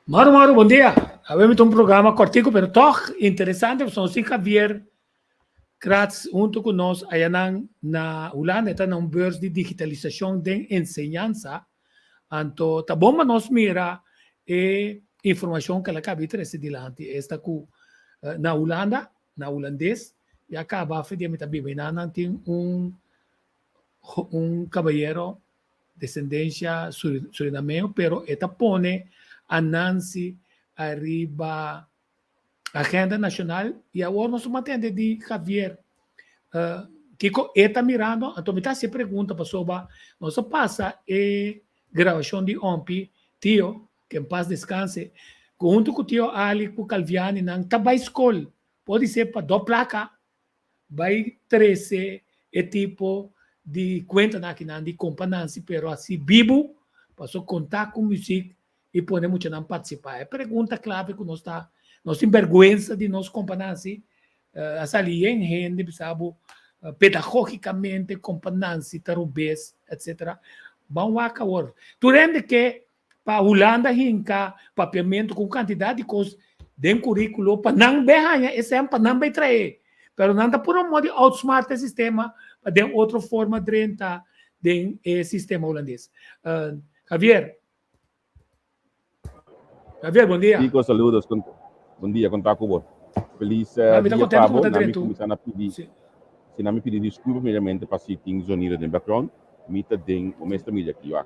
Maru Maru, bon dia. Awe mi ta un programa kortiku, pero tòg interesante, pasobra nos tin Javier Kratz huntu ku nos ayanan na Hulanda. E ta na un beurs di digitalisashon den enseñansa. Anto ta bon pa nos mira e informashon ku el a kaba di trese dilanti, esta ku na Hulanda, na hulandes, ya kaba afe dia mi ta biba einan, nan tin un un kabayero desendensia surinameo, pero e ta pone Anansi ariba agenda nashonal i awor nos a tende di Javier kiko e ta mirando, anto mi ta hasi e pregunta pasobra nos a pasa e grabashon di Ompi Tio, ke en pas deskanse, ku huntu ku Tio Ali ku Calviani nan ta bai skol, podi ser pa do plaka bai trese e tipo di kuentanan akinan di Kompa Nancy pero hasi bibu paso konta ku muzik i pone muchanan partisipá. E pregunta klave ku nos ta nos tin bèrgwensa di nos Kompa Nancy a sali yen hende bisa bo pedagógikamente Kompa Nancy ta robes etsetera. Ban wak awor. Tur hende ke pa Hulanda hinka papiamentu ku un kantidat di kos den kuríkulo pa nan bai haña e sèn pa nan bai trae. Pero nan ta puru modo di outsmart e sistema pa den otro forma drenta den e sistema hulandes. Javier. Javier, bon dia. Kiko, saludos. Bon dia, kon ta ku bo? Felis dia pa bo. Na mi kuminsá na pidi, si na mi pidi diskulpa primeramente pa si tin zonido den background. Mi ta den, bo mes ta mira aki, wak.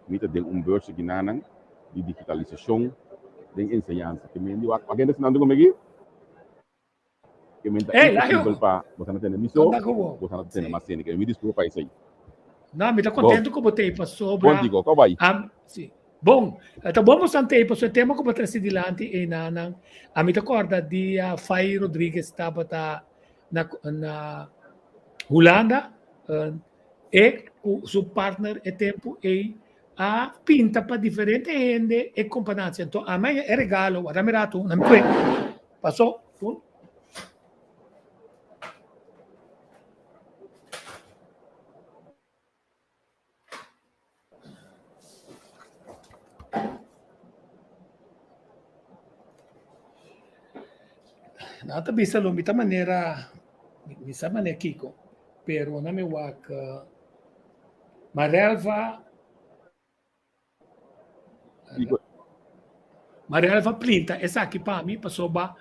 Mi ta den un beurs aki nanan di digitalisashon den enseñansa. Ke men di wak wak hende sinando ku mi aki? Ke men ta imposibel pa boso na tende mi so, boso na tende mas hende. Ke mi diskulpa pa esei. No, mi ta kontentu ku bo ta ei pasobra. Bon Tico, ko bai? Si. Bon, ta bon bo san ta ei pasobra e tema ku bo trese dilanti ei nanan. Ami ta kòrda dia Fai Rodriguez tabata na na Hulanda. E ku su partner e tempu ei a pinta pa diferente hende e kompanancia. Anto a mi e regalo, wak mi ratu, na mi kue. Paso, un. Nan ta bisa lo mi ta manera, mi sa manera kiko, pero nan mi wak Marelva, Marelva printa esaki pa mi pasobra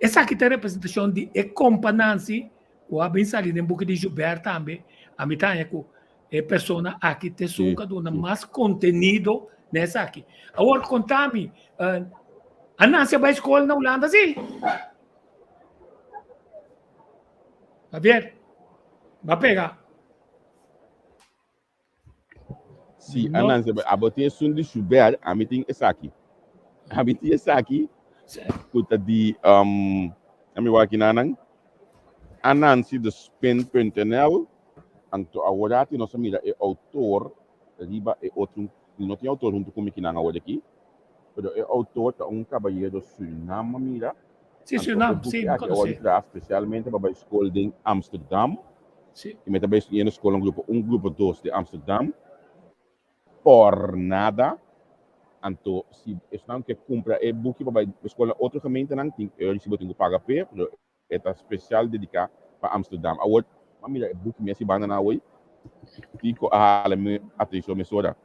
esaki ta representashon di e kompa Nancy ku a bin sali den buki di Joubert tambe, ami ta haña ku E persona aki te esun ka duna mas kontenido na esaki. Awor konta mi, a nase bai skol na Hulanda si? Javier, ba pega. Si, a nase bai. Abo tin esun di Schubert, ami tin esaki. Ami tin esaki ku ta di um, ami wak nan Anansi de spin.nl. Anto awor nos a mira e outor riba e otro, no tin outor huntu ku mi kinan awor aki, pero e outor ta un kabayero Surinam, mira. Si, Surinam, si, mi konosé. Spesialmente pa bai skol di Amsterdam. I mi tambe na skol grupo 1, grupo 2 di Amsterdam. Por nada. Anto, si esnan ke kumpra e buki pa bai skol na otro gemeente nan, tin si bo tin ku paga p'e, pero ta spesial dediká pa Amsterdam. Awor, ma mira e buki mes banda na hoy. Tiko a hala mi atenshon mesora.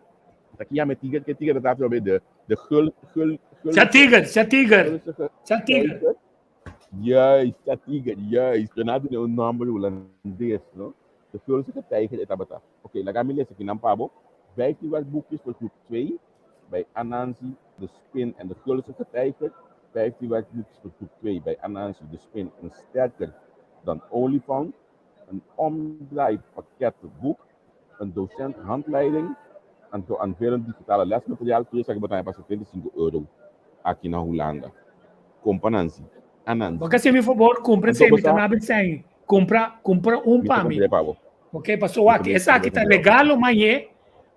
Aki yama tiger, ke tiger ta bij de gul gul gul. Cha tiger, cha tiger. Cha tiger. Juist, cha tiger, juist. Pero nada un nòmber hulandes, no? De gulzige tijger e tabata. Oké, laga mi lesa akinan pa bo. 15 werkboekjes voor groep 2 bij Anansi, de Spin en de Gulzige Tijger. 15 werkboekjes voor groep 2 bij Anansi, de Spin en Sterker dan Olifant. Een omdraaipakketboek. Een docent handleiding. En aanvullend digitale lesmateriaal. Kun je zeggen, betaal pas €25 aki na Hulanda. Kompa Nancy. Anansi. Porque si mi fabor, kumpra Anto, si mi basta- ta na kumpra, kumpra un pa mi. Pa bo. Ok, paso aki, esaki ta regalo mañé,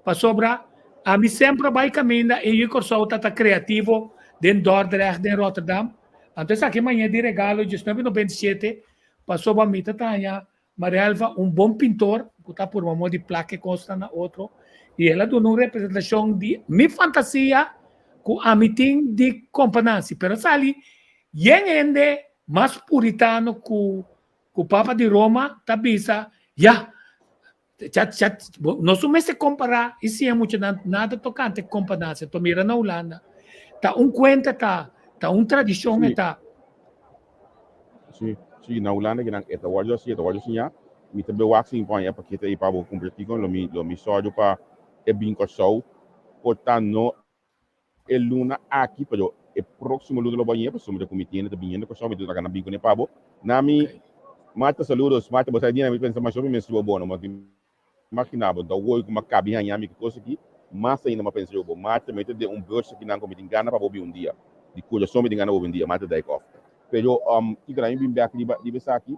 pasobra, ami semper bai kaminda e Kòrsou ta kreativo den Dordrecht, den Rotterdam. Anto esaki mañé di regalo 1997, pasobra mi ta taña Marielva, un bon pintor, ku ta por di plaka kosta na otro, i el a duna un representashon di mi fantasia ku ami tin di Kompa Nancy. Pero sali, yen hende mas puritano ku Papa di Roma ta bisa, ja, chat, chat, nos no mester kompará i si mucho nada tokante Kompa Nancy. To mira na Hulanda. Ta un kuenta ta, ta un tradishon ta. Si, na Hulanda ku nan e ta wòrdu asina, e ta wòrdu siñá. Mi ta bewak sin pon e pakete ei pa bo kumpra tiko, lo mi sòru pa e bin Kòrsou. Por ta no e luna aki, pero e próksimo luna lo bai, pasobra ku mi tienda ta biniendo Kòrsou, mi ta gana bin kuné pa bo. Nami, Marta, saludos. Marta, bo sa dia mi pensa mas mi mes bo no, ma imaginá bo, da woi ku ma kabi haña mi kos aki, mas ainda ma pensa bo. Marta, mi ta den un beurs aki nan ku mi tin gana pa bo bin un dia. Di kurason mi tin gana bo bin un dia, Marta Dijkhoff. Pero tiko na mi bin bek riba esaki.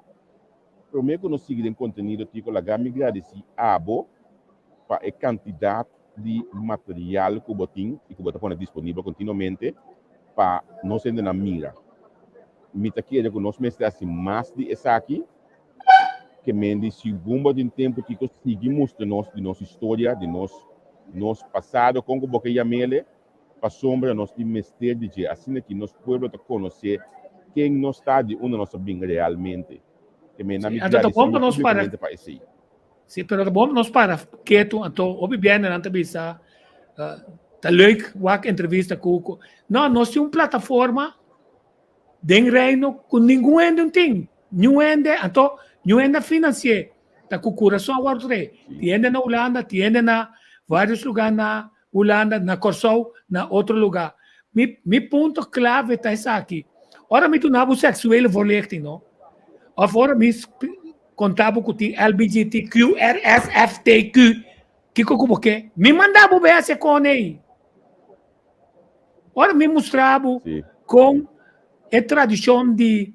Promé ku nos sigui den kontenido, tiko, laga mi gradisí abo pa e kantidat di material ku bo tin i ku bo ta pone disponibel kontinuamente pa nos hendenan mira. Mi ta kere ku nos mester hasi mas di esaki, ke men di segun bo tin tempu, tiko, sigui mustra nos di nos historia, di nos pasado, kon ku bo ke yam'é, pasobra nos tin mester di dje, asina ku nos pueblo ta konosé ken nos ta, di unda nos a bin realmente. Ke men mi Anto ta bon pa nos para pa esei. Si, pero ta bon pa nos para ketu, anto hopi biene nan ta bisa ta leuk wak entrevista ku. No, nos tin un plataforma den reino ku ningun hende no tin. Ningun hende, anto ningun hende a finansi'é. Ta ku kurason a wòrdu traé. Tin hende na Hulanda, tin hende na vários lugá na Hulanda, na Kòrsou, na otro lugá. Mi punto klave ta esaki. Ora mi duna bo seksuele voorlichting, no? Òf ora mi konta bo ku tin LBGT, Q, R, S, F, T, Q, kiko ku bo ke? Mi manda bo bai hasi kon ei. Ora mi mustra bo kon e tradishon di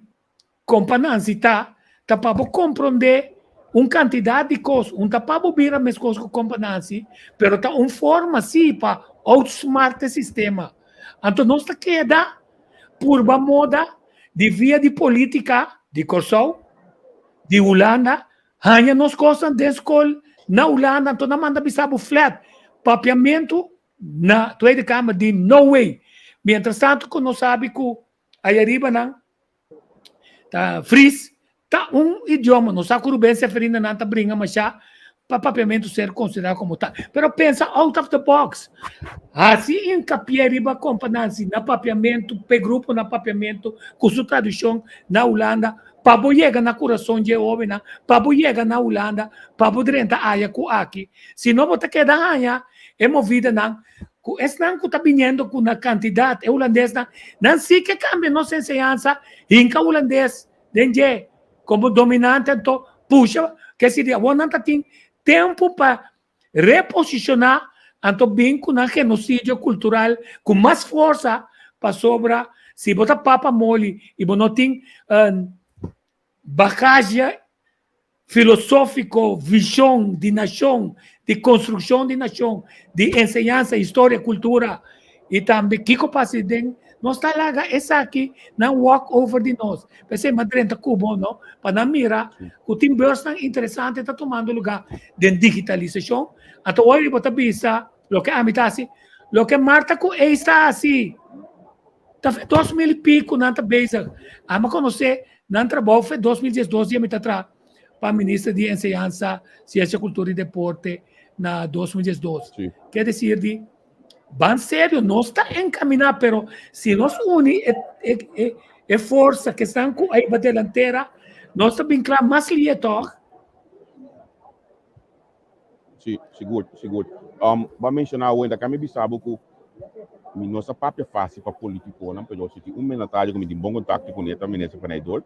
Kompa Nancy ta, ta pa bo komprondé un kantidat di kos. Un ta pa bo bira meskos ku Kompa Nancy, pero ta un forma sí pa outsmart e sistema. Anto nos ta keda purba moda di via di polítika di Kòrsou, di Hulanda, haña nos kosnan den skol na Hulanda, anto nan manda bisa bo flat papiamentu na Tweede Kamer di no way. Mientras tanto ku nos sabi ku aya riba nan ta Fries ta un idioma, nos sa ku Ruben Seferina nan ta bringa masha pa papiamentu ser konsiderá komo tal. Pero pensa out of the box. Hasi hinkapié riba Kompa Nancy na papiamentu, p'e grupo na papiamentu ku su tradishon na Hulanda, pa bo yega na kurason dje hóbennan, pa bo yega na Hulanda, pa bo drenta aya ku aki. Si no bo ta keda haña e movidanan ku esnan ku ta biniendo ku na kantidat, e hulandesnan, nan si ke kambia nos enseñansa, hinka hulandes den dje komo dominante, anto pusha ke si di awor nan ta tin tempu pa reposishoná, anto bin ku nan genosidio kultural ku mas forsa. Pasobra si bo ta papa moli i bo no tin bagaje filosófiko, vishon di nashon, di konstrukshon di nashon, di enseñansa, historia, kultura i tambe kiko pasa den nos ta laga esaki nan walk over di nos. P'esei m'a drenta ku bo no pa nan mira ku tin beursnan interesante ta tumando lugá den digitalisashon. Anto ora bo ta bisa loke ami ta hasi, loke Marta ku Ace ta hasi ta fe 2000 i piku nan ta bezig. Ami a konosé nan trabou fe 2012 dia mi ta traha pa minister di Enseñansa, Siensia, Kultura i Deporte na 2012. Ke desir di Ban serio, nos ta encaminá, pero si nos uni e, e, e, e forsa que están ku aí ba delantera, nos ta bin kla mas lié toch? Sí, sigur, sigur. Ba mencioná awor, ta mi bisa bo ku mi no sa papia fácil pa politiconan, pero si tin un mandatario ku mi tin bon contacto kuné ta minister Van Eyck,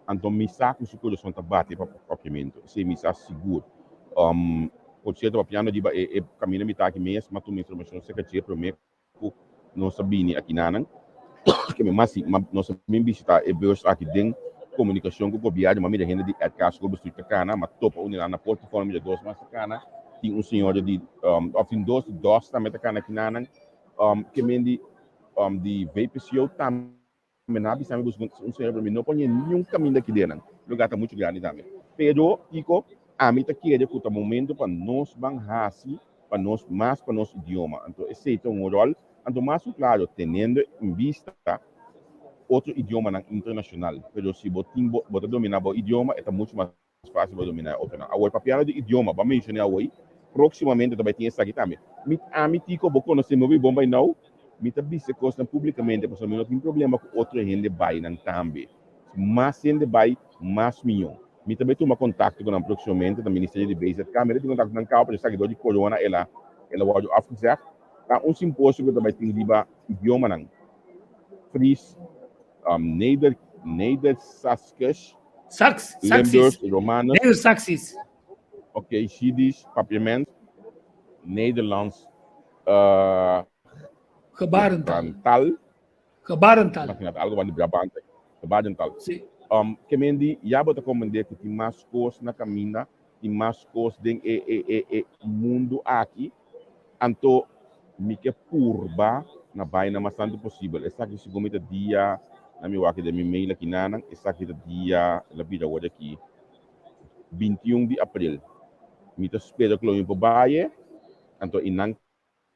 anto mi sa ku su corazón ta bati pa papiamento. Esei mi sa sigur. Por cierto, papiando riba e e caminda mi ta aki mes, m'a tuma informacion cerca dje prome cu nos a bini akinanan. Ke mi mas si, nos a bin bishita e beurs aki den comunicacion cu gobierno, m'a mira hende di RK Schoolbestuur ta cana, m'a topa un di nan na Portifon, m'a mira dos mas ta cana, tin un señora di, of tin dos di dos tambe ta cana akinanan. Ke men di di VPCO tambe. Mi no a bisa mi busca un señor, pero mi no por haña niun caminda aki den nan. Lugar ta mucho grandi tambe. Pero, kiko? Ami ta kere cu ta momento pa nos ban haci pa nos mas pa nos idioma. Anto esey ta un rol. Anto mas cu claro, teniendo en bista otro idiomanan internacional. Pero si bo tin bo ta domina bo idioma, e ta mucho mas fácil pa dominá e otronan. Awor, papiando di idioma, bo a menshoné awor, próksimamente ta bai tin esaki tambe. Mi, ami, Tiko, bo konosé mi hopi bon bai nou, mi ta bisa e kosnan públikamente pasobra mi no tin problema ku otro hende bai nan tambe. Mas hende bai, mas mihó. Mi ta bai tuma kontakto ku nan próksimamente, ta Ministerio di BZK, mi ta tin kontakto ku nan kaba, pero esaki dor di korona el a el a wòrdu afgezegd. Ta un simposio ku ta bai tin riba idiomanan, Fries, Neder, Nedersaskisch, Sax, Limburgs, Saxis. Romanes. Nedersaksisch. Ok, Jiddisch, Papiament, Nederlands, Gebarentaal. Gebarentaal. Gebarentaal. Imagina, algo van di Brabant. Gebarentaal. Sí. Ke men di, ya bo ta comprende ku tin mas kos na kaminda, tin mas kos den e, e, e, e mundu aki. Anto mi ke purba na bai na mas tantu posibel. Esaki segun mi ta dia na mi wak den mi mail aki nanan, esaki ta dia el a bira awor aki 21 di april. Mi ta spera ku lo mi por bai e, anto i nan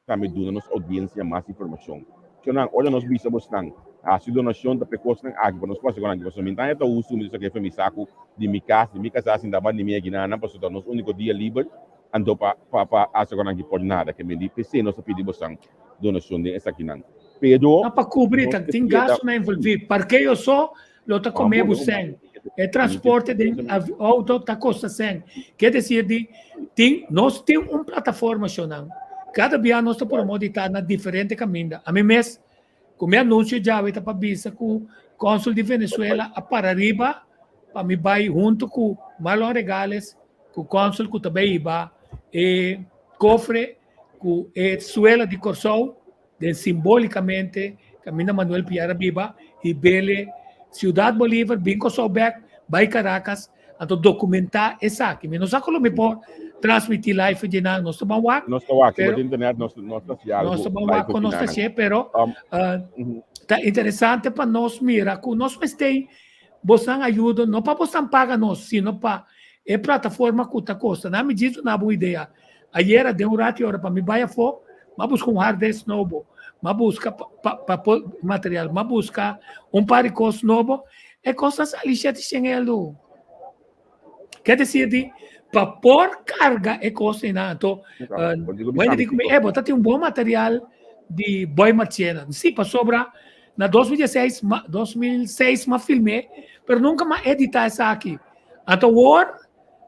tambe duna nos audiencia mas informacion. Chonan, ora nos bisa bosnan haci donacion ta p'e cosnan aki pa nos por haci con aki, pasobra mi ta ta usu mi ta saca efe mi sacu di mi cas, di mi casa sinta banda di mi aki nanan, pasobra ta nos unico dia liber. Anto pa pa pa haci con aki por nada ke medi p'esei nos a pidi bosan donacion den esakinan. Pero No pa cubri nos ta ke tin keda gastonan envolvi. Parkeo so lo ta come bo sen. E transporte den auto ta costa sen. Ke decir di tin nos tin un plataforma shonan. Cada bia nos ta promote ta na diferente caminda. Ami mes cu mi anuncio djawe ta pa bisa cu consul di Venezuela a para riba pa mi bay hunto cu Marlon Regales cu consul cu ta bay hiba e cofre cu e suela di Corsou den simbolicamente caminda Manuel Piar a biba y bele Ciudad Bolívar bin Corsou bek bay Caracas anto documenta esaki. Mi no sa cu lo mi por transmiti live dje nan, nos ta ban wak. Nos ta wak, si bo tin internet nos nos ta haci algo Nos ta ban wak con nos ta haci, pero ta interesante pa nos mira cu nos mester bosnan ayuda, no pa bosnan paga nos, sino pa e plataforma cu ta costa. Nan mi djis duna bo un idea. Ayera den un rati ora pa mi bai afo, m'a busca un hard disk nobo, m'a busca pa pa por material, m'a busca un par di cos nobo, e cos ta sali shete shen eldo. Ke decir di pa por carga e cos einan, anto Wendy di cu mi, eh, bo ta tin un bon material di Boy Marchena. Si, pasobra na 2016, 2006 m'a film'é, pero nunca m'a edita esaki. Anto awor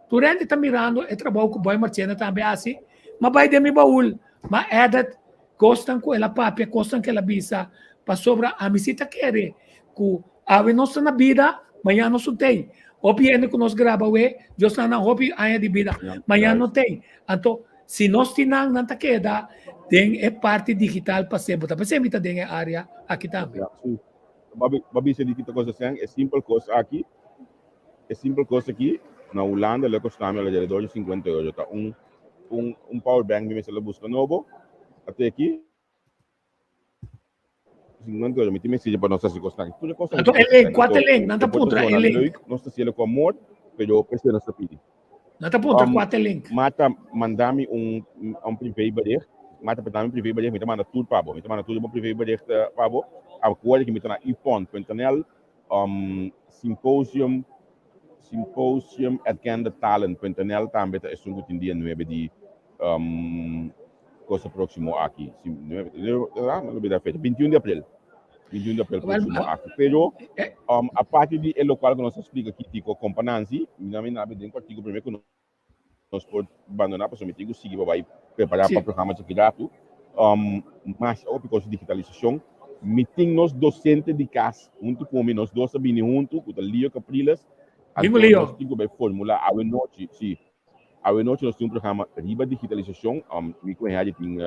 Tur hende ta mirando e trabou ku Boy Marchena tambe hasi. M'a bai den mi baul, m'a edit kosnan ku el a papia, kosnan ku el a bisa, pasobra ami si ta kere ku awe nos ta na bida, mañan nos no tei. Hopi hende ku nos graba awe, Dios na nan hopi aña di bida, mañan no tei. Anto. Si nos tin nan, nan ta keda den e parti digital pa semper. Ta p'esei mi ta den e área aki tambe. Ja, sí. Babi, babi se di kita cosa sen, e simpel cos aki, e simpel cos aki, na Hulanda le costami alrededor de 50 euro. Ta un, un, un power bank mi mester la busca nobo. Ate aki, 50 euro, mi tin mester pa nos hasi cosnan. Tur e cosnan Anto ku e link, kosta kua ta sen. link? Nan E ta por ta puntra e zona link. leuk, nos ta hasielo ku amor, pero p'esei nos ta pidi. Nan ta puntra kua ta link. Mata manda mi un un privé bericht. Mata manda mi un privé bericht, mi ta manda tur pa bo. Mi ta manda tur bo privé bericht pa bo. Acuerda que mi ta na ipon.nl, symposium symposium at kendetalent.nl tambe ta esun ku tin dia nuebe di cosa próximo aki. Si, nuebe, ah, no olbida fecha. 21 di april. 21 di april próximo aki. Pero, aparte di e locual ku nos a splika aki, Tico, Compa Nancy, mi na mi nabi den kòrtiku promé ku nos por bandoná, pasobra mi tin ku sigui pa bai prepará pa programa djaki ratu. Mas hopi kos di digitalisashon. Mi tin nos dosente di kas huntu ku mi, nos dos a bini huntu, ku ta Leo Capriles. Bingo, Anto Leo. nos tin ku bai formulá awe nochi, si. Awe nochi nos tin un programa riba digitalisashon. Mi ku Henry tin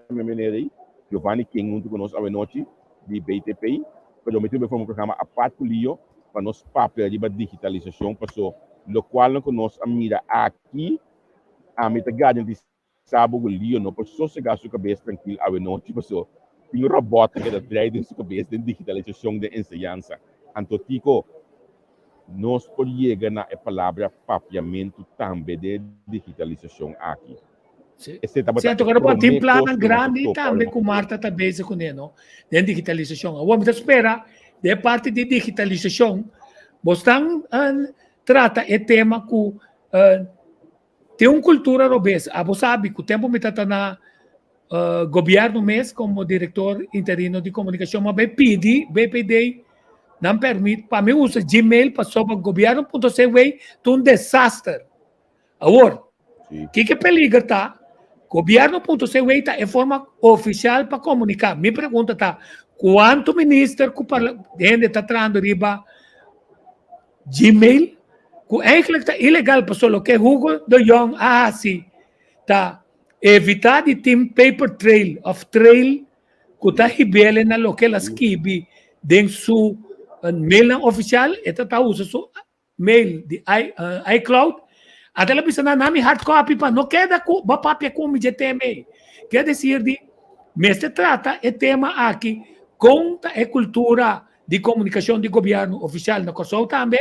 mi meneer ei, Giovanni King huntu ku nos awe nochi di BTP. Pero mi tin bai forma un programa apart ku Leo pa nos papia riba digitalisashon paso lokualnan ku nos a mira aki ami ta garantisa bo ku Leo no por sosega su kabes trankil awe nochi paso tin robòt ku ta drei den su kabes den digitalisashon den enseñansa. Anto Tico, Nos por yega na e palabra papiamentu tambe den e digitalisashon aki. Sí. Esei tabata Sí, anto e karo pa tin promé kos plannan ku nos a grandi topa ora tambe nos ku a Marta ta bezig kuné, no? Den digitalisashon. Awor mi ta spera den e parti di digitalisashon bo stan trata e tema ku tin un kultura robes. Abo sabi ku tempu mi ta na Gobierno mes como director interino di comunicacion m'a bay pidi BPD nan permit pa mi usa Gmail pasobra gobierno.cw ta un desaster. Awor, kiko e peliger ta? Gobierno.cw ta e forma oficial pa comunica. Mi pregunta ta, cuanto minister cu hende ta trahando riba Gmail cu eigenlijk ta ilegal pasobra loke Hugo de Jonge a haci ta Evitá di tin paper trail òf trail ku ta hib'el na loke el a skibi den su mailnan ofisial. E ta ta usa su mail di iCloud. Ata el a bisa nan, Nami hard copy pa no keda ku bo papia ku mi dje tema ei. Kier desir di mester trata e tema aki kon ta e kultura di komunikashon di gobièrnu ofisial na Kòrsou tambe,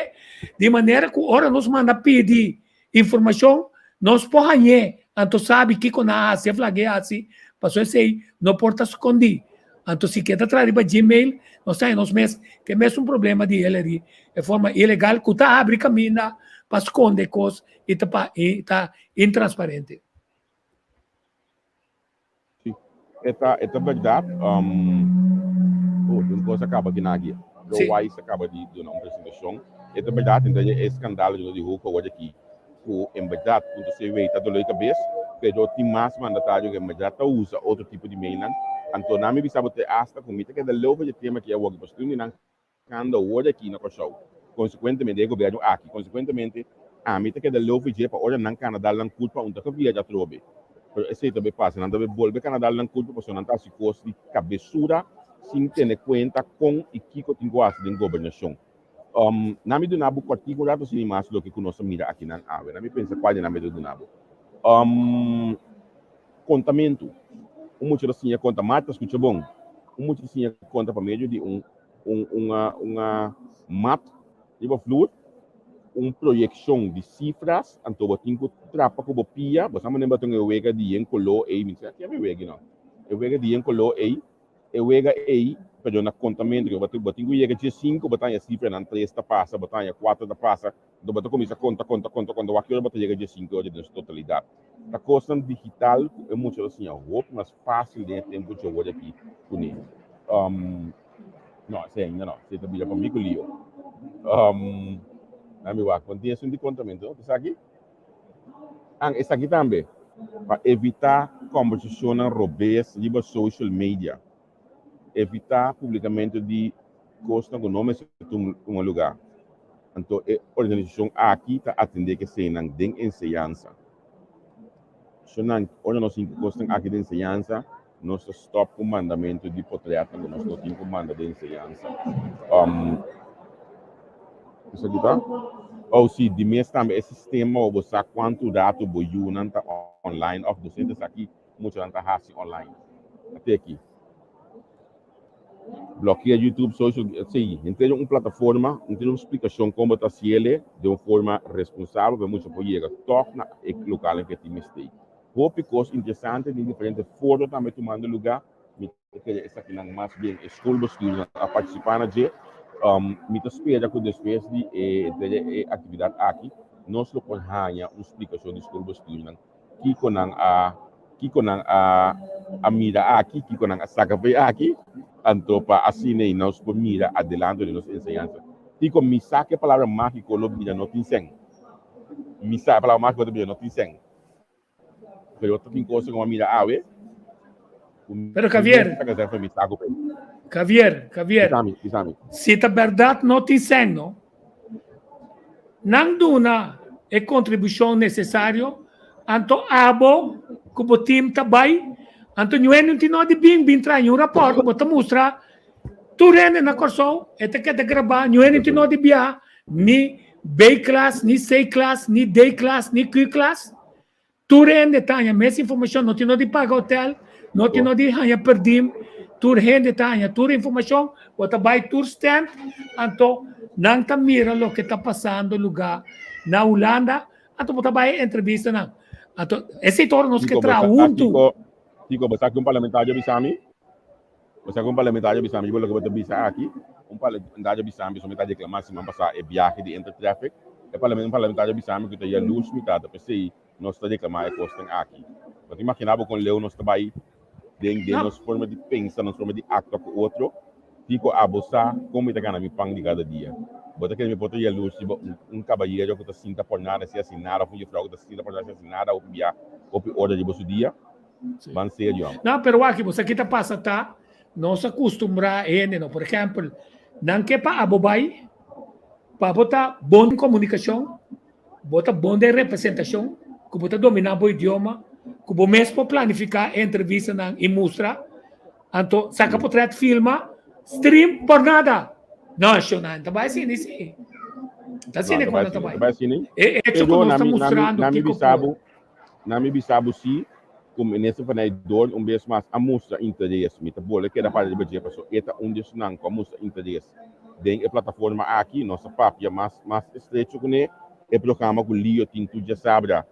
di manera ku ora nos manda pidi Informashon nos por hañ'é, anto sabi kiko nan a hasi, a flag'é hasi, pasobra esei no por ta skondí. Anto si ke ta traha riba Gmail, nos ta haña nos mes ku e mesun problema di Hillary, e forma ilegal ku ta habri kaminda pa skonde kos i ta pa i ta intransparente. Sí, e ta, e ta bèrdat. Oh, un kos a kaba aki na aki. Joe Wise a kaba di duna un presentashon. E ta bèrdat, entonces e eskandalo di Hugo awor aki, ku en bèrdat punto CV ta doló di kabes, pero tin mas mandatario ku en bèrdat ta usa otro tipo di meinan. Anto nan mi bisa bo te asta ku mi ta keda leu pa dje tema aki awor, pasobra un di nan Kando awor aki na Kòrsou. Konsekuentemente e gobièrnu aki, konsekuentemente ami ta keda leu for dje pa ora nan kana dal nan kulpa un ta kavia atrobe. Pero esei ta bay pasa, nan ta bay bolbe kana dal nan kulpa pasobra nan ta hasi kos di kabesura sin tene kuenta kon i kiko tin ku hasi den gobernashon. Nan mi duna bo kòrtiku un ratu asina mas loke ku nos a mira akinan awe. Nan mi pensa kual di nan mi ta duna bo. Kontamentu. Un mucha ta siña konta. Marta, skucha bon. Un mucha ta siña konta pa medio di un un un un mat riba flur, un proyekshon di sifras, anto bo tin ku trapa ku bo pia. Bo sa manera bo tin e wega di yen koló ei, mi no sa ki e wega no. E wega di yen koló ei, e wega ei, pero na kontamentu, bo tin bo tin ku yega diesinku, bo ta haña sifranan tres ta pasa, bo ta haña kuater ta pasa. Anto bo ta kuminsá konta, konta, konta, konta, wak ki ora bo ta yega diesinku ora den su totalidat. Ta kosnan digital ku e mucha ta siña hopi mas fásil den e tempu djowor aki kuné. No, esei ainda no. Esei ta bira pa mi ku lio. Nan mi wak, want esun di kontamentu, no? Esaki? An, esaki tambe. Pa evitá kòmbersashonnan robes riba social media. Evitá publikamentu di kosnan ku no mester tuma lugá. Anto e organisashon aki ta atendé ku eseinan den enseñansa. Shonnan, ora nos hinka kosnan aki den enseñansa, nos ta stòp ku mandamentu di potretnan ku nos no tin ku manda den enseñansa. Um, esaki ta? Oh, sí, di mes tambe e sistema bo sa kuantu ratu bo yunan ta online òf dosente sa ki muchanan ta hasi online. Ate aki. Blokea YouTube, social, sí, henter un plataforma, henter un splikashon kon bo ta hasiele den un forma responsabel pa e mucha por yega tòg na e lokalnan ku e tin mester. Hopi kos interesante den diferente foro tambe tumando lugá. Mi ta kere esakinan mas bien e skolbestuurnan a partisipá na dje. Mi ta spera ku despues di e henter e aktividat aki nos lo por haña un splikashon di skolbestuurnan kiko nan a kiko nan a a mira aki, kiko nan a saka for aki, anto pa asina ei nos por mira adelanto den nos enseñansa. Kiko mi sa ku e palabra mágiko lo bira no tin sèn. Mi sa e palabra mágiko ta bira no tin sèn. Pero ta tin kos ku mi a mira awe ku mi Pero Javier, saka sèn for mi saku p'e. Javier, Javier, Bisami, bisami. si ta bèrdat no tin sèn no. Nan duna e kontribushon nesesario, anto abo ku bo tim ta bai, anto ñuende un tin no di bin bin traha ñun rapòrt, bo ta mustra tur hende na Kòrsou, e ta keda grabá, ñuende un tin no di biaha, ni B-klas, ni C-klas, ni D-klas, ni Q-klas. Tur hende ta haña mes informashon, no tin no di paga hotel, no tin no di haña perdim, tur hende ta haña tur informashon, bo ta bai tur stand, anto nan ta mira loke ta pasando lugá na Hulanda, anto bo ta bai entrevista nan. Anto esei ta ora nos ke Kiko, bo traha sa huntu. kiko, Kiko, bo sa ki un parlamentario bisa mi? Bo sa ku un parlamentario bisa mi, bo loke bo ta bisa aki, un parlamentario bisa mi, mi ta reklamá siman pasá e biahe di Intertraffic, e un parlamentario bisa mi ku ta yalurs mi ta, ta p'esei nos ta reklamá e kosnan aki. Bo ta imaginá bo kon leu nos ta bai den den nos forma di pensa, nos forma di aktua ku otro? Kiko abo sa kon mi ta gana mi pan di kada dia? Bo ta kere mi por ta yalurs riba un un kabayero ku ta sinta por nada sin hasi nada òf un jufrou ku ta sinta por nada sin hasi nada hopi bia, hopi ora riba su dia? Ban serio. No, pero wak, bo sa ki ta pasa ta, nos a kustumbrá hende, no? Por ehèmpel, nan ke pa abo bai, pa bo ta bon den komunikashon, bo ta bon den representashon, ku bo ta dominá bo idioma, ku bo mes por planifiká e entrevistanan i mustra, anto saka potrèt, filma, stream por nada. No, shonnan ta bai asina si. Ta asina ku nan ta bai. E echo ku nos ta mustrando kiko por. Na mi bisa bo si ku Minister Van Eyck-Doorn un bes mas a mustra interes. Mi ta bolbe keda para riba dje pasobra e ta un di esnan ku a mustra interes den e plataforma aki. Nos a papia mas mas estrecho kuné. E programa ku Leo tin tur djasabra,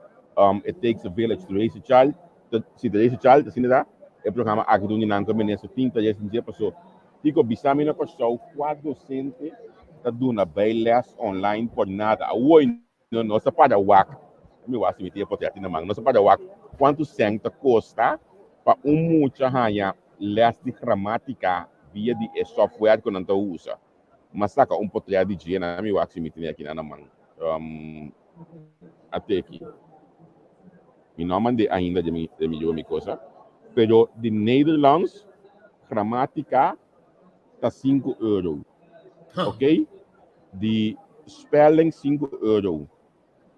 It Takes a Village to Raise a Child, ta si to raise a child asina ta e programa aki ta un di nan ku e minister tin interes den dje pasobra Kiko bisa mi na Kòrsou kua dosente ta duna bijles online por nada. Awor No, nos ta para wak, mi wak si mi tin e potrèt na man, nos ta para wak kuantu sèn ta kosta pa un mucha haña lès di gramátika via di e software ku nan ta usa. Mi a saka un potrèt di dje, na mi wak si mi tene aki na man. Ate aki. Mi no a mand'é ainda den mi den mi yuba mi kosa, pero di Nederlands gramátika ta sinku euro. Ok? Di spelling sinku euro,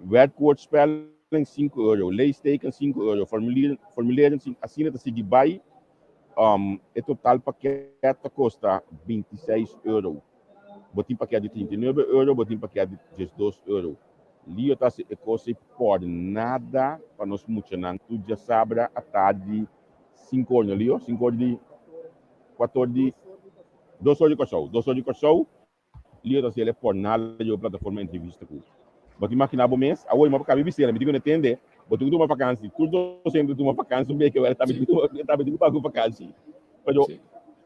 werkwoord spelling sinku euro, leesteken sinku euro, formulier formulering sinku, asina ta sigui bai. Um, e total pakket ta kosta bintiseis euro. Bo tin pakket di 39 euro, bo tin pakket di 12 euro. Lio ta hasi e kos ei por nada pa nos muchanan tur djasabra atardi sinku or, no Lio? Sinku or di, kuater or di, dos or di Kòrsou, dos or di Kòrsou. Lio ta hasiel e por nada riba plataforma entrevista ku. Bo ta imaginá bo mes? Awor mi a kabi bisela, mi tin ku no tende, bo tin ku tuma vakansi. Tur dosente ta tuma vakansi un beke, wèl tambe tin ku tambe tin ku paga ku vakansi. Pero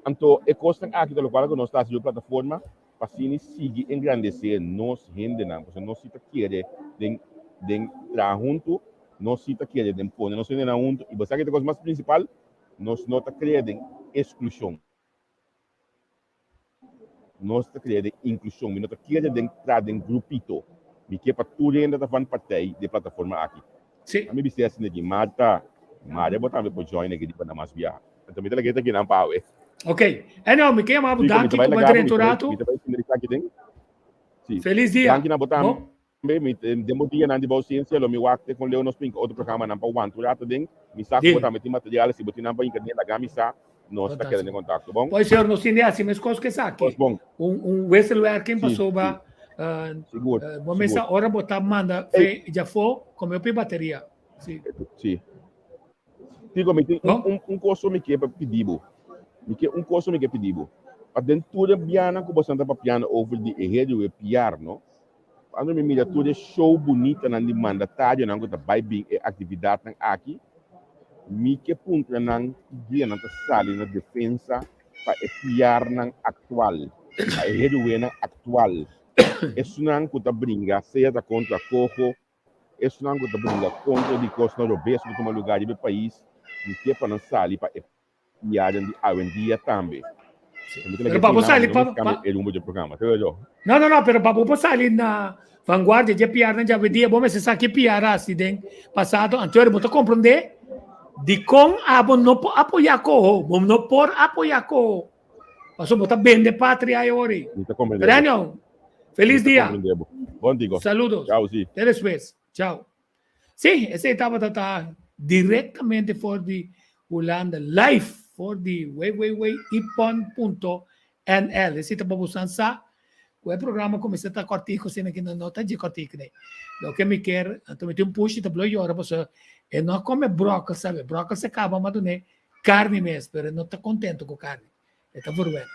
anto e kosnan aki ta lokual ku nos ta hasi riba plataforma pa asina sigui engrandesé nos hendenan, pasobra nos si ta kere den den traha huntu, nos si ta kere den pone nos hendenan huntu i bo sa ke ta e kos mas prinsipal? Nos no ta kere den esklushon. Nos ta kere den inklushon. Mi no ta kere den tra den grupito. Mi ke pa tur hende ta van partij di e plataforma aki. Sí. Mi bis'é asina aki, Marta, Maria bo tambe por join aki di pa na mas biaha. Anto mi ta laga e ta kinan pa awe. Ok. Anyhow, mi ke yama bo Chico, mi danki ta bai ku bo a laga bo, drenta mi un ta bai, ratu. mi ta bai finalisá aki den. Sí. Felis dia. Danki na bo tambe. Bo. Mi den bo dianan di bo ausencia lo mi wak te con leu nos pinka otro programanan pa wanta un rato den. Mi sa cu bo tambe tin materiales, si bo tin nan pa hinka den laga mi sa, nos ta keda den contacto, bon? Pues señor, nos tin di haci mescos cu esaki. Bon. Un wisselwerking pasobra bo mester ora bo ta manda fe djafó come hopi bateria. Si. Si. Tico, mi tin un cos cu mi ke pa pidi bo. Mi ke un cos cu mi ke pidi bo. Pa den tur e bianan cu bo santa papiando over di e hende cu e piar, no? Cuando mi mira tur e show bunitanan di mandatarionan cu ta bay bin e actividadnan aki, mi ke puntra nan ki dia nan ta sali na defensa pa e piarnan actual, pa e heroenan actual, esunnan cu ta bringa sea ta contra coho, esunnan cu ta bringa contra di cosnan robes cu ta tuma lugar riba e pais, mi ke pa nan sali pa e Pianan di awendia tambe. Pero pa bo sali pa pa e rumbo dje programa. Te yo. No, no, no, pero pa bo por sali na vanguardia dje piarnan dje awendia, bo mester sa ki piar a hasi den pasado. Anto bo ta komprondé dikon abo no por apoyá Coho. Bo no por apoyá Coho. Pasobra bo ta bende patria e ora ei. Mi ta komprendé bo. Daniel, felis Mi ta dia. komprendé bo. Bon Tico. Saludos. Chao, si. Te despues. Chao. Sí, esei tabata ta directamente for di Hulanda, live for di www.ipon.nl. Esei ta pa bosan sa ku e programa kuminsá ta kòrtiku asina ki no ta dje kòrtiku nei. Loke mi kier, anto mi tin un pushi ta blo yora pasobra e no a kome bròkkel sabe, bròkkel se kaba mas dun'é karni mes, pero e no ta kontentu ku karni, e ta verwèn.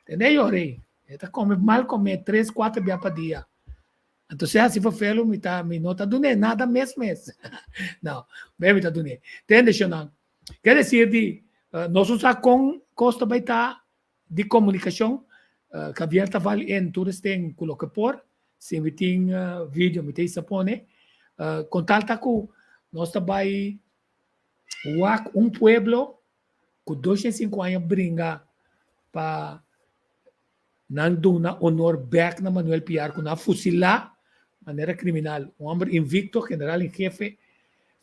Tende yora ei, e ta kome mal kome tres kuater bia pa dia. Anto si hasi fafelo mi ta mi no ta dun'é nada mes mes. No, be mi ta dun'é. Tende shonnan. Ke desir di nos no sa kon kos ta bai ta di komunikashon. Javier ta val en tur esten ku loke por. Si mi tin video mi ta hisa pone. Kon tal ta ku nos ta bai wak un pueblo ku 205 aña bringa pa Nan duna honor bek na Manuel Piar ku nan a fusilá manera kriminal, un hòmber invicto, general en jefe,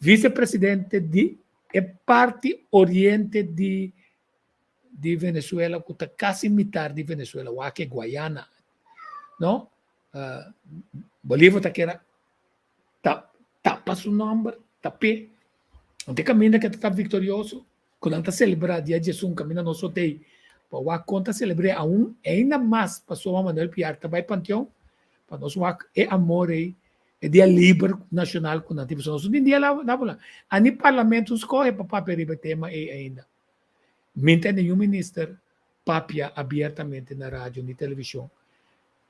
vicepresidente di e parti oriente di di Venezuela ku ta kasi mitar di Venezuela, wak e Guayana, no? Bolivar ta keda ta tapa su nòmber, tap'é. Anto e kaminda ke ta ta viktorioso, ku nan ta selebrá dia djesun kaminda nos sotei pa wak kon ta selebr'é aun ainda mas pasobra Manuel Piar ta bai panteon pa nos wak e amor ei e dia liber nashonal ku nan tin pasobra nos no tin dia laboral ani parlamento no skohe pa papia riba e tema ei ainda mi ta ningun minister papia abiertamente na radio ni televishon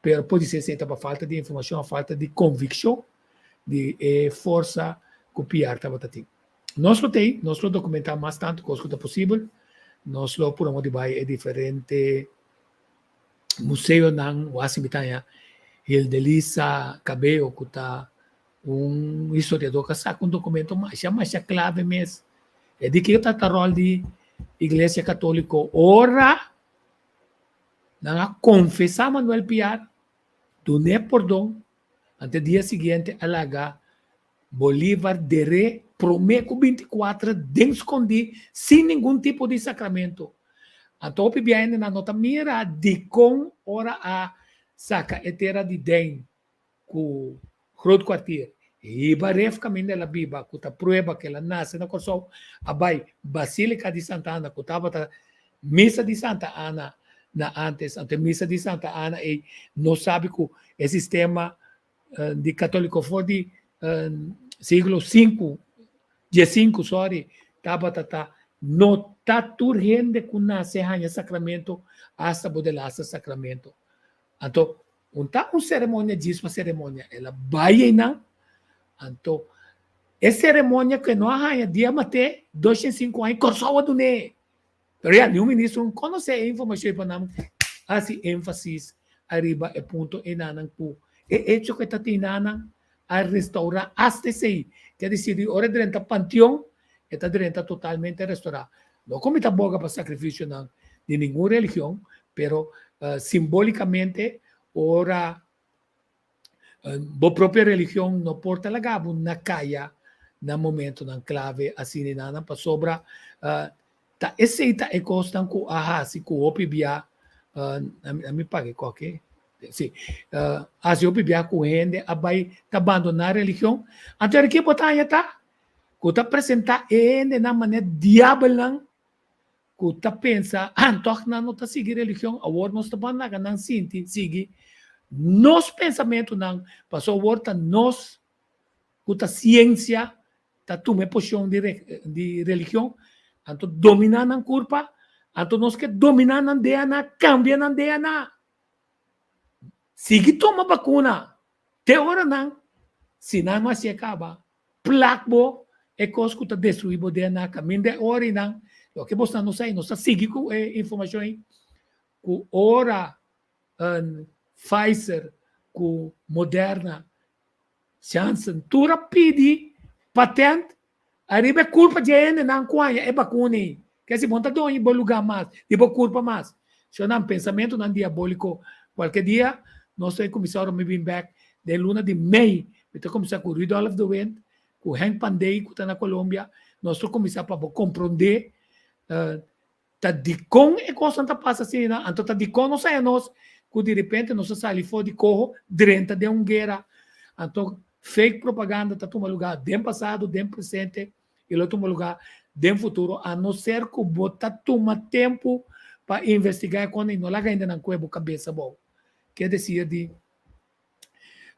pero podise esei ta pa falta di informashon of falta di konvikshon di e forsa ku Piar tabata tin. Nos lo tei, nos lo dokumentá mas tantu kos ku ta posibel. Nos lo purba di bai e diferente museonan, wasi mi ta haña Hildelisa Cabello ku ta un historiador ku a saka un dokumento masha masha klave mes. E di kiko ta ta ròl di Iglesia Katóliko ora nan a konfesá Manuel Piar, dun'é pordon, anto e dia siguiente a laga Bolívar deré promé ku 24 den skondí sin ningun tipo di sakramento. Anto hopi bia hendenan no ta mira dikon ora a saka e tera di Dein ku Groot Kwartier hiba ref kaminda el a biba ku ta prueba ku el a nase na Kòrsou a bai Basílika di Santa Ana ku tabata Misa di Santa Ana na ántes. Anto e Misa di Santa Ana ei nos sabi ku e sistema di katoliko for di siglo sinku, diesinku sorry, tabata ta no ta tur hende ku nase haña sakramento asta bo delaster sakramento. Anto un ta un seremonia djis pa seremonia, el a bai einan, anto e seremonia ku e no a haña dia mat'é 205 aña Kòrsou a dun'é. Pero ya, niun ministro no konosé e informashon ei pa nan hasi énfasis ariba e punto einanan ku e echo ku e ta tin einanan a restourá asta esei. Ke desir di ora e drenta panteon e ta drenta totalmente restourá. No ku mi ta boga pa sakrifisionan di ningun religion, pero simbólikamente ora Bo propio religion no por ta laga bo na kaya na momentonan klave asina i nana pasobra ta esei ta e kosnan ku a hasi ku hopi bia. A mi paga e koki. Si, hasi hopi bia ku hende a bai ta bandoná religion. Anto e ke bo ta haña ta ku ta presentá e hendenan manera diabelnan ku ta pensa, ah, tòg nan no ta sigui religion, awor nos ta ban laga nan sinti sigui nos pensamentunan, pasobra awor ta nos ku ta siensia ta tuma e posishon di di religion, anto dominá nan kurpa, anto nos ke dominá nan DNA, kambia nan DNA. Sigui tuma bakuna te ora nan, si nan no hasié kaba, Plak bo e kos ku ta destruí bo DNA kaminda e ora einan. Loke bosnan no sa i nos ta sigui ku e informashon ei, ku ora Pfizer ku Moderna, Janssen tur a pidi patent ariba e kurpa dje hendenan ku haña e bakuna ei. Ke si bo no ta doña bo lugá mas, di bo kurpa mas. Shonnan pensamentunan diabóliko. Kualke dia nos ta kuminsá ora mi bin bèk den luna di mei, mi ta kuminsá ku Rudolf de Wind, ku Henk Pandey ku ta na Colombia, nos ta kuminsá pa bo komprondé ta dikon e kosnan ta pasa asina, anto ta dikon nos haña nos ku direpente nos a sali for di koho drenta den un guera. Anto fake propaganda ta tuma lugá den pasado, den presente i lo tuma lugá den futuro a no ser ku bo ta tuma tempu pa investigá e kos i no laga hendenan kue bo kabes abou. Ke desir di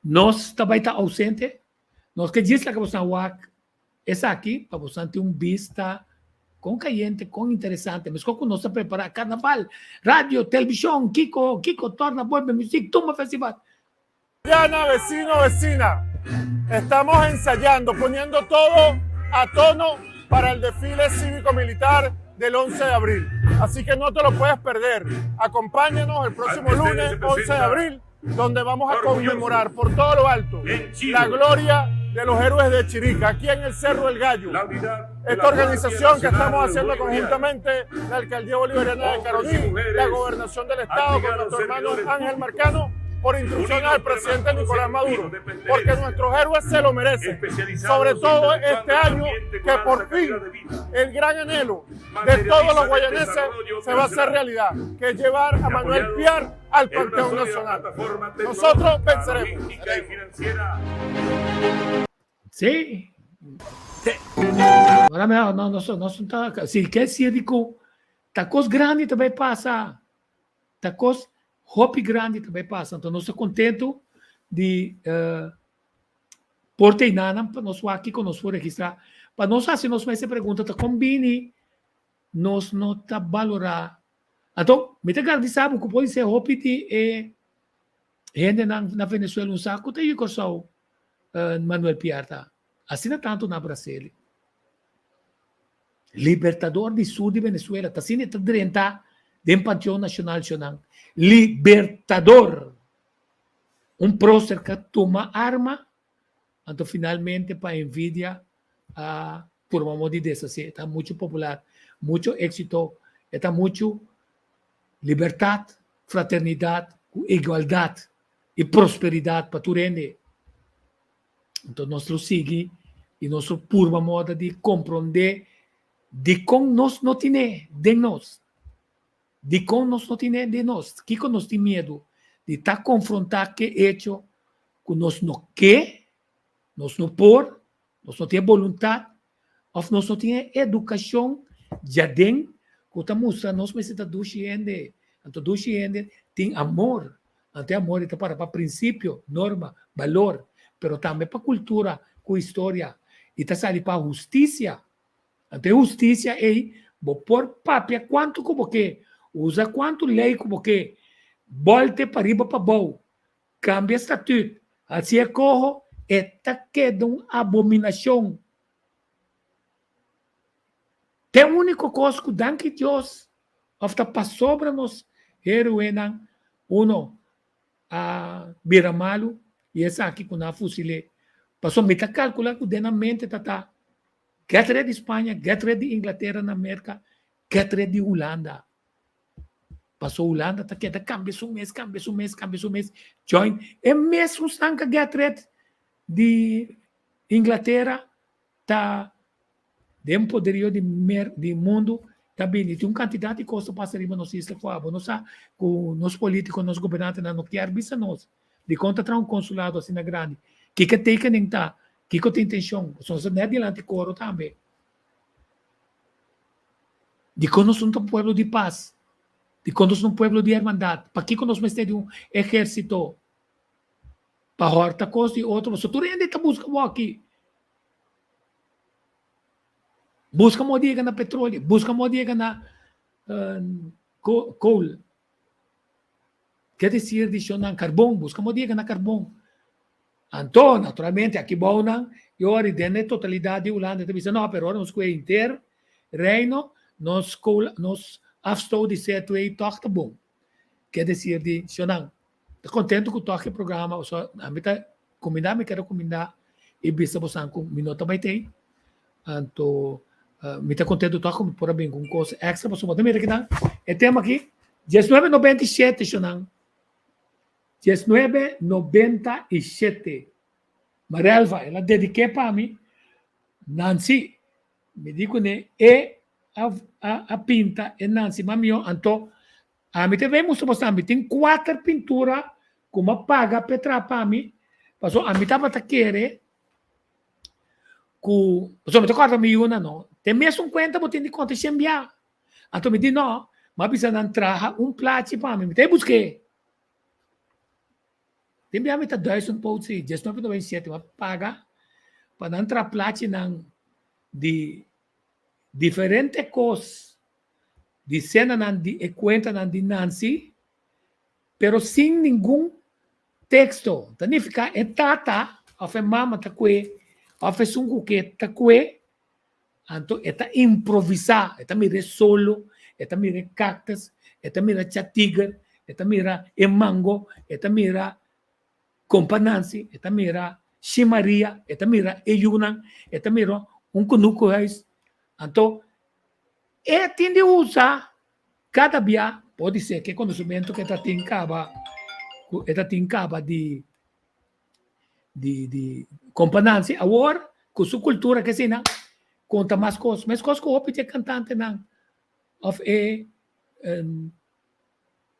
nos ta bai ta ausente, nos ke djis laga bosan wak esaki pa bosan tin un bista kon kayente, kon interesante, meskos ku nos ta prepará karnaval, radio, televishon, kiko, kiko, torna, bolbe, muzik, tumba festival. Diana, vecino, vecina, estamos ensayando, poniendo todo a tono para el desfile cívico-militar del 11 de abril. Así que no te lo puedes perder. Acompáñanos el próximo lunes, 11 de abril, donde vamos a conmemorar por todo lo alto la gloria de los héroes de Chirica, aquí en el Cerro El Gallo. Esta organización que estamos haciendo conjuntamente la Alcaldía Bolivariana de Caroní, la Gobernación del Estado con nuestro hermano Ángel Marcano, por instrucciones del presidente Nicolás Maduro, porque nuestros héroes se lo merecen, sobre todo este año que por fin el gran anhelo de todos los guayaneses se va a hacer realidad, que es llevar a Manuel Piar al Panteón Nacional. Nosotros venceremos. Sí. Ahora no, no, no, no, no, si ke siedico, ta cos grandi ta bay pasa. Ta cos hopi grandi ta bay pasa. Anto nos ta contento di uh, por teinanan pa nos wak kiko nos por registrá. Pa nos hasi nos mes e pregunta ta kon bini nos no ta balorá. Anto mi ta garantisa bo ku por ser hopi di e hendenan na Venezuela un sa ku ta yu Kòrsou Manuel Piar ta. Asina tantu na Brasil. Libertador di sur di Venezuela ta asina e ta drenta den Panteon Nacional Shonan. Libertador! Un prócer ka tuma arma, anto finalmente pa envidia a purba modo di deshasé. E ta muchu popular, muchu éxito, e ta muchu libertad, fraternidad ku igualdad i prosperidad pa tur hende. Anto nos lo sigui i nos lo purba moda di komprondé dikon nos no tine den nos. Dikon nos no tine den nos? Kiko nos tin miedu di ta konfrontá ke echo ku nos no ke, nos no por, nos no tin e boluntat òf nos no tin e edukashon djaden ku ta mustra nos mester ta dushi hende. Anto dushi hende tin amor. Anto e amor ei ta para pa prinsipio, norma, balor, pero tambe pa kultura ku historia i ta sali pa hustisia. Anto e hustisia ei bo por papia kuantu ku bo ke, usa kuantu lei ku bo ke, bòlte pariba pabou, kambia statut, hasi e koho, e ta keda un abominashon. Te úniko kos ku danki Dios òf ta pasobra nos héroenan uno a bira malu i esaki ku nan a fusil'é. Pasobra mi ta kalkulá ku den nan mente ta ta get rid di Spaña, get rid di Inglatera na Merka, get rid di Hulanda. Paso Hulanda ta keda kambia su mes, kambia su mes, kambia su mes, join e mesun stanka get rid di Inglatera ta den poderio di mer di mundu. Ta bini tin un kantidat di kos ta pasa riba nos isla ku abo no sa ku nos politiko, nos gobernantenan no kier bisa nos. Dikon ta traha un konsulado asina grandi? Kiko e tekening ta? Kiko ta intenshon? Pasobra nos ta net dilanti koro tambe. Dikon nos no ta un pueblo di pas? Dikon nos no un pueblo di hermandat? Pakiko nos mester di un ehérsito pa hòrta kos di otro? Pasobra tur hende ta buska wòki. Buska moda di yega na petroleo, buska moda di yega na coal. Ke desir di shonnan karbon, buska moda di yega na karbon. Anto, naturalmente, aki bounan, i ora den e totalidat di Hulanda ta bisa, no, pero ora nos kue henter Reino, nos coal, nos afstoot di CO2 tòg ta bon. Ke desir di shonnan. Ta contento cu toki e programa pasobra ami ta cuminda mi kere cuminda y bisa bosan cu mi no ta bay tey anto mi ta contento toch cu mi por a bin cu un cos extra pasobra bo ta mira kinan e tema aki 1997 shonan 1997 Marelva el a dedique pa mi Nancy mi di cune e a a pinta e Nancy mas miyo anto Ami ta bay mustra boso ami tin kuater pintura ku mi a paga p'e traha pa mi, pasobra ami tabata kere ku, pasobra mi ta kòrda mi yunan no, te mesun kuenta bo tin di konta shen bia. Anto mi di no, mi a bisa nan traha un plachi pa mi, mi ta e busk'é. Tin bia mi ta duisend pout si, diesnuebe noventa i siete, mi a paga pa nan traha plachinan di diferente kos di senanan di e kuentanan di Nancy, pero sin ningun teksto. Ta nifiká e tata òf e mama ta kue òf esun ku ke ta kue, anto e ta improvisá, e ta mira e solo, e ta mira e kaktus, e ta mira cha tiger, e ta mira e mango, e ta mira kompa Nancy, e ta mira Shi Maria, e ta mira e yunan, e ta mira un kunukuhuis. Anto E tin di usa kada bia, podi ser ku e konosementu ku e ta tin kaba, ku e ta tin kaba di di di Kompa Nancy, awor ku su kultura ke asina konta mas kos, meskos ku hopi di e kantantenan òf e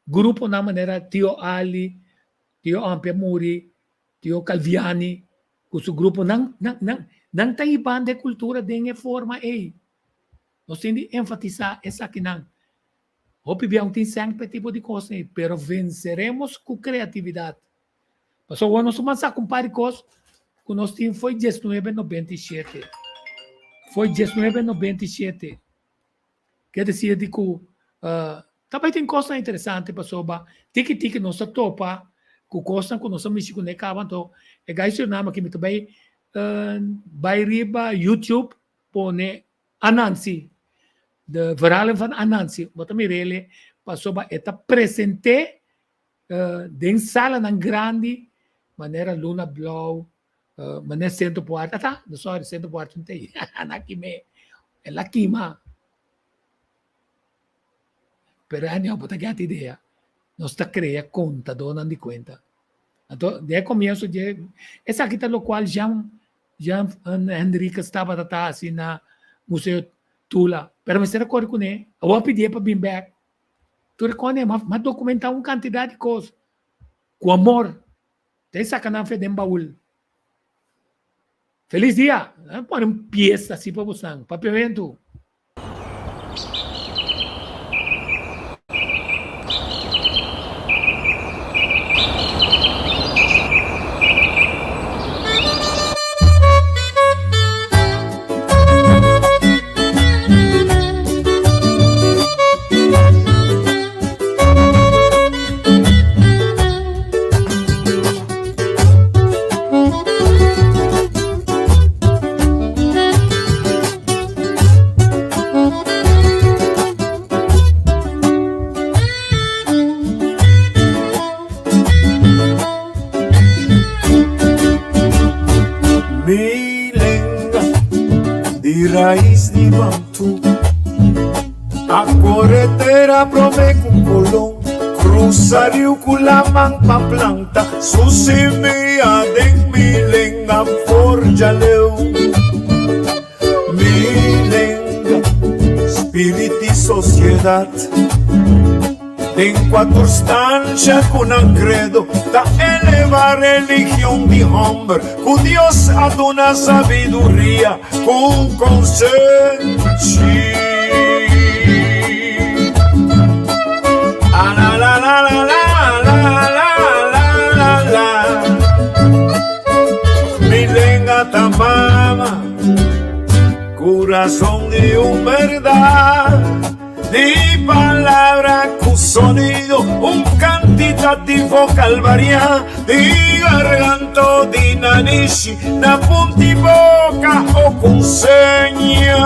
gruponan manera Tio Ali, Tio Ampia Muri, Tio Calviani ku su grupo, nan nan nan nan ta hibando e kultura den e forma ei. Nos tin di enfatisá esakinan. Hopi bia un tin sèn pa e tipo di kos ei, pero venseremos ku kreatividat. Pasobra awor nos ta kuminsá ku un par di kos ku nos tin fo'i diesnuebe nobenta i shete. Fo'i diesnuebe nobenta i shete. Ke desir di ku ta bai tin kosnan interesante pasobra tiki tiki nos ta topa ku kosnan ku nos a mishi kuné kaba. Anto e gai Suriname aki mi ta bai bai riba YouTube pone Anansi, de verhalen van Anansi, bo ta mir'ele pasobra e ta present'é den salanan grandi manera Luna Blou, manera Centro Puarte, ata, no sorry, Centro Puarte no ta ei, nan a kim'é, el a kima. Pero anyhow, bo ta gèt idea, nos ta krea kontadónan di kuenta. Anto, den e komienso dje, esaki ta lokual Jean Jean Henriquez tabata ta hasi na Museo Tula, pero mester a kore kuné. Awor a pidié pa bin bèk. Tur e kòne, m'a dokumentá un kantidat di kos ku amor. Ta e saka nan fe den baul. Felis dia! Nan pone un piesa asi pa bosan. Papiamentu. Mi lenga di rais di Bantu A kore tera prome ku Kolon Krusa riu ku laman pa planta Su simia den mi lenga forja leu Mi lenga spiritiso. hermandad Den cua tur stancia cu nan credo ta eleva religion di homber cu Dios a duna sabiduria cu consenshi. A-la-la-la-la-la-la-la-la-la Mi lenga ta mama, Curazon di un berdad, di palabra cu sonido, un cantitativo calvaria, di garganto di nanishi, na punti boca o con seña.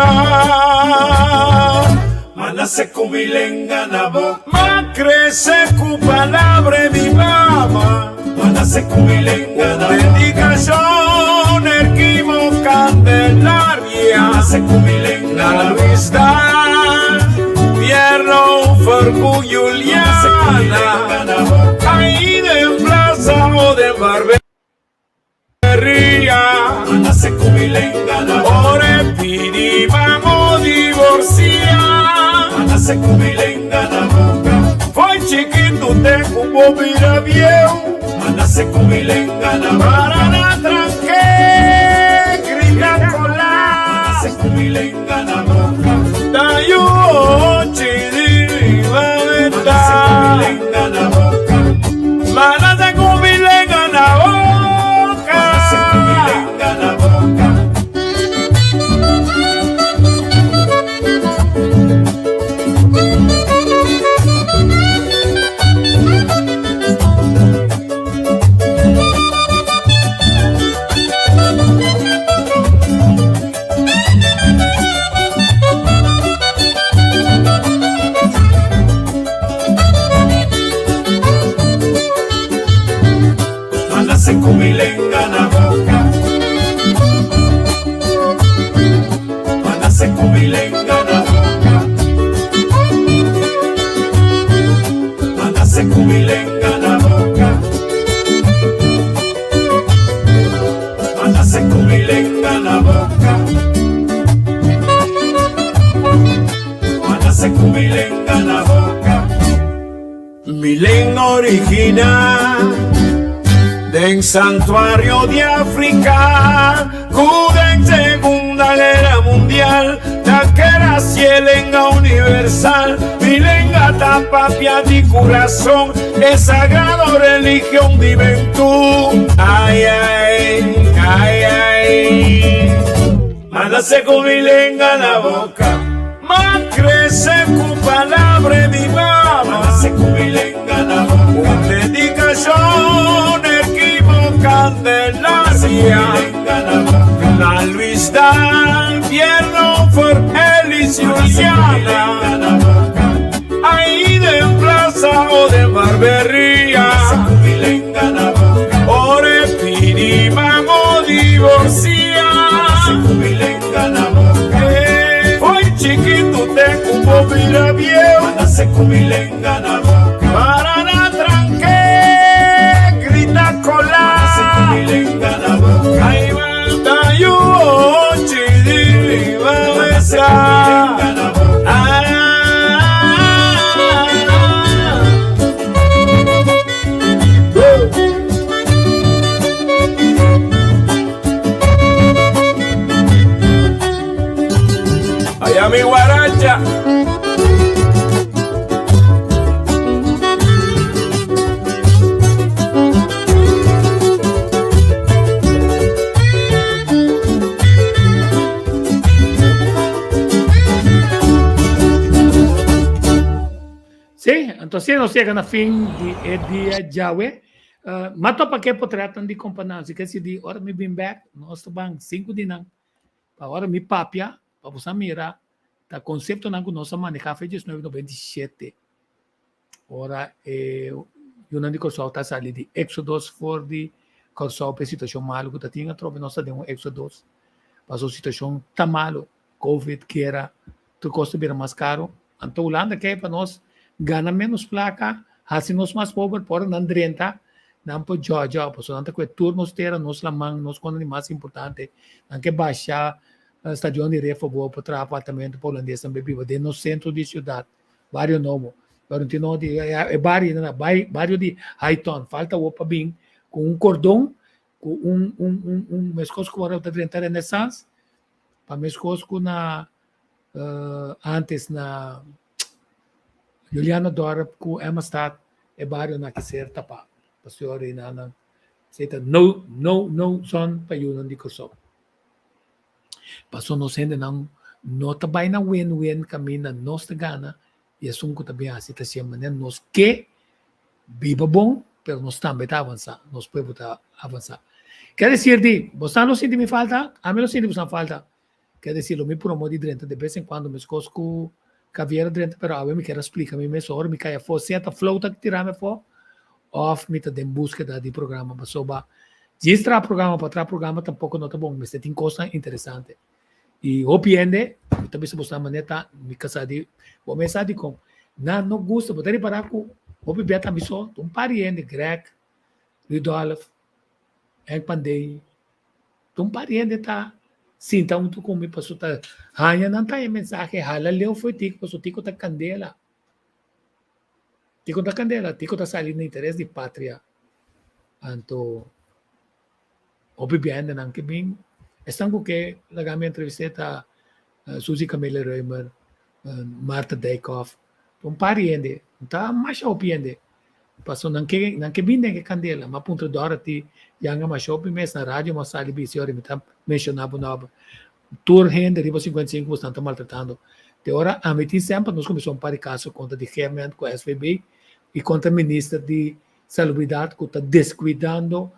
Ma nace cu mi lenga na boca, ma crece cu palabra mi mama. Ma nace cu mi lenga na boca, dedicacion erquimo Candelaria. Ma nace cu mi lenga na Luis Dan, Pierro Fercu Juliana. Ahí den plaza o den barberia. Ora e pidi pa divorcia. Foi chikitu te ku bo bira bieu. Para na tranke grita kola. Ta yu ochi di beta. Manase ku mi lenga na boka. Manase ku mi lenga na boka. Manase ku mi lenga na boka. Manase ku mi lenga na boka. Manase ku mi lenga na boka. Manase ku mi lenga na boka. Mi lenga original den santuario di Africa ku den Segunda Guera Mundial ta keda si e lenga universal. Mi lenga ta papia di kurason e sagrado religion di Bentú. Ai ai, ai ai. Ma nase ku mi lenga na boka. Ma krese ku palabra di mama. Ma nase ku mi lenga na boka. Un dedikashon ekibo Candelaria. Na Luis Dan Pierno for Elis Juliana. Ahí den plaza o den barberia. Ora e pidi mango divorcia. Foi chikitu te ku bo bira bieu. Para na tranke grita kola. Ta yu ochi di besa. Allá mi guaracha. Sí, anto asina nos yega na fin di e dia djawe. Uh, ma topa ke potretnan di kompa Nancy, ke si di ora mi bin bek, nos ta ban sinku di nan. Pa ora mi papia, pa bo sa mira, ta konseptonan ku nos a maneha fe 1997. Ora e yunan di Kòrsou ta sali di Exodos for di Kòrsou pa e situashon malu ku ta tin atrobe nos ta den un Exodos. Pasobra situashon ta malu. Covid, guera, tur kos ta bira mas karu. Anto Hulanda ke pa nos gana menos plaka, hasi nos mas pober, pa ora nan drenta, nan por djòdjò, pasobra nan ta kue tur nos tera, nos laman, nos kosnan di mas importante. Nan ke basha stadion di Refobou pa traha apartamento pa hulandesnan be biba den nos sentro di siudat. Bario Nobo. Pero tin no di e bario na bario di Highton. Falta awor pa bin ku un kordon ku un un un un meskos ku ora ta drenta Renaissance pa meskos ku na antes na Juliana Dorp ku Emmastad e bario na ki ser tapa. Pasobra ora nan esei ta no no no zon pa yunan di Kòrsou. Pasobra nos hendenan no ta bai na win win kaminda nos ta gana i esun ku ta bin hasi ta siña manera nos ke biba bon pero nos tambe ta avansá, nos pueblo ta avansá. Ker desir di bosan lo sinti mi falta, ami lo sinti bosan falta. Ker desir lo mi promo di drenta de bes en kuando meskos ku Javier a drenta pero awe mi ker a splika mi mes ora mi kai afó sea ta flow ta tirami afó òf mi ta den búskeda di programa pasobra djis traha programa pa traha programa tampoko no ta bon mester tin kosnan interesante. I hopi hende mi ta bisa boso manera ta mi kasá di bo mes sa dikon nan no gusta bo ta ripará ku hopi bia tambe so ta un par di hende Greg, Rudolf, Henk Pandey ta un par di hende ta sinta huntu ku mi pasobra ta haña nan ta haña mensahe hala leu for Tiko pasobra Tiko ta kandela Tiko ta kandela Tiko ta sali na interes di patria anto Hopi biendenan ke bin esnan ku ke laga mi entrevist'é ta Suzy Camille Reumer, Martha Dijkhoff, un par di hende, no ta masha hopi hende, paso nan ke nan ke bin den e kandela. Mi a puntra Dorothy Janga masha hopi mes na radio mi a sali bisa ora mi ta menshoná bo nòmber. Tur hende riba 55 bo esnan ta maltratando. Te ora ami tin semper nos kuminsá un par di kaso kontra di Geerman ku SVB i kontra minister di Salubridat ku ta deskuidando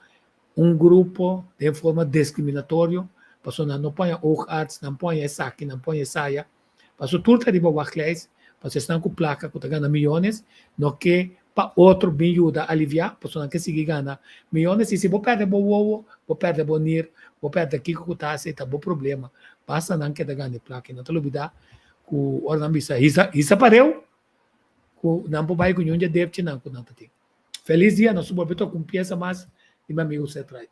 un grupo den forma discriminatorio, pasobra nan no por haña oogarts, nan por haña esaki, nan por haña esaya, pasobra tur ta riba wachtlijst, pasobra esnan ku plaka ku ta gana miyones no ke pa otro bin yuda aliviá, pasobra nan ke sigui gana miyones i si bo pèrdè bo wowo, bo pèrdè bo nir, bo pèrdè kiko ku ta hasi ta bo problema, basta nan keda gana e plaka i nan ta lubidá ku ora nan bisa hisa hisa pareu ku nan por bai ku ñun dje depchinan ku nan ta tin. Feliz dia, nos bolbe toca un pieza mas di mi amigo Seth Wright.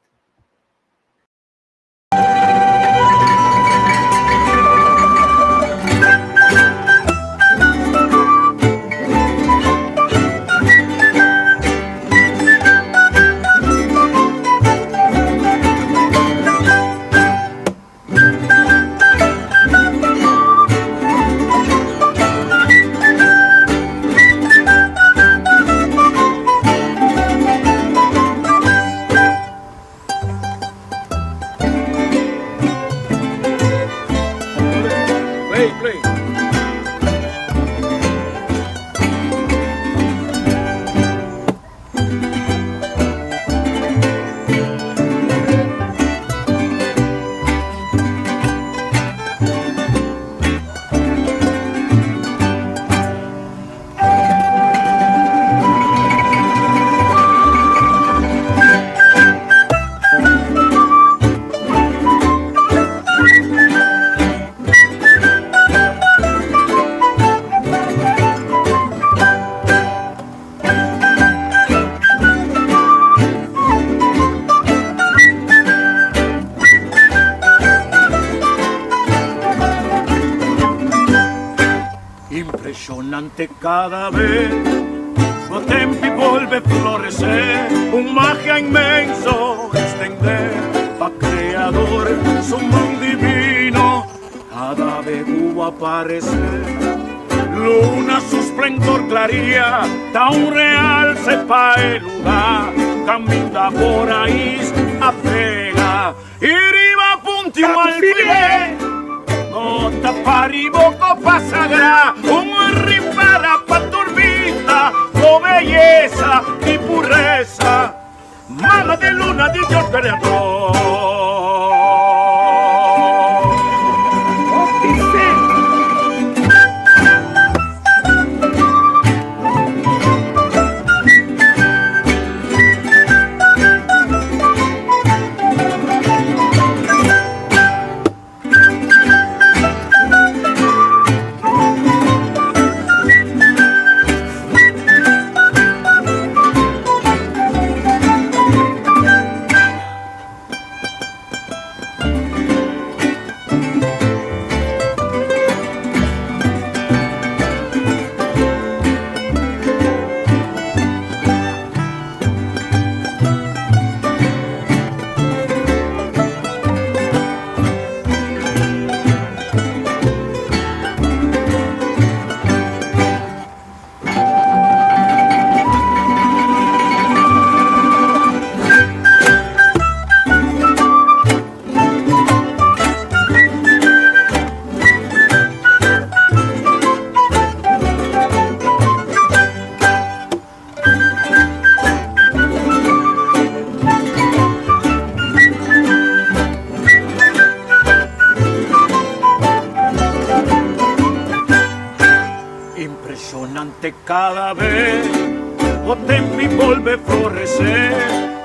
Play, play. Impresionante cada vez Bo tempi volve florecer Un magia inmenso extender Pa creador su mundo divino Cada vez hubo aparecer Luna su esplendor claría Da un realce pa el lugar Caminda por ahí a pega Y riba punti un alfiler No ta paribo copa sagrada Un ripara pa turbita Con belleza y pureza Mama de luna di Dios creador. Te kada be bo tempi bolbe floresé,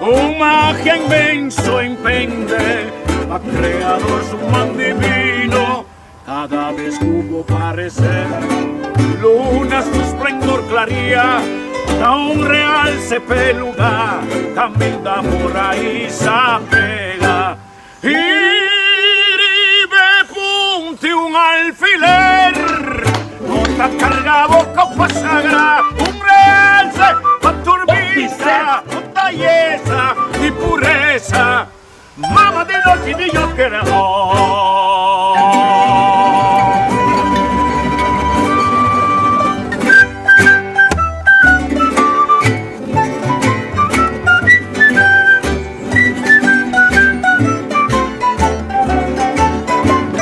un magia inmenso impende pa Kreador su man divino, kada bes ku bo paresé. Luna su splendor klaria, ta un realse p'e lugá, kaminda bo rais a pega. I riba e punti un alfiler no ta carga bo copa sagrá, un realce pa tur bista cu tayesa di puresa, mama di nochi di Dios Creador.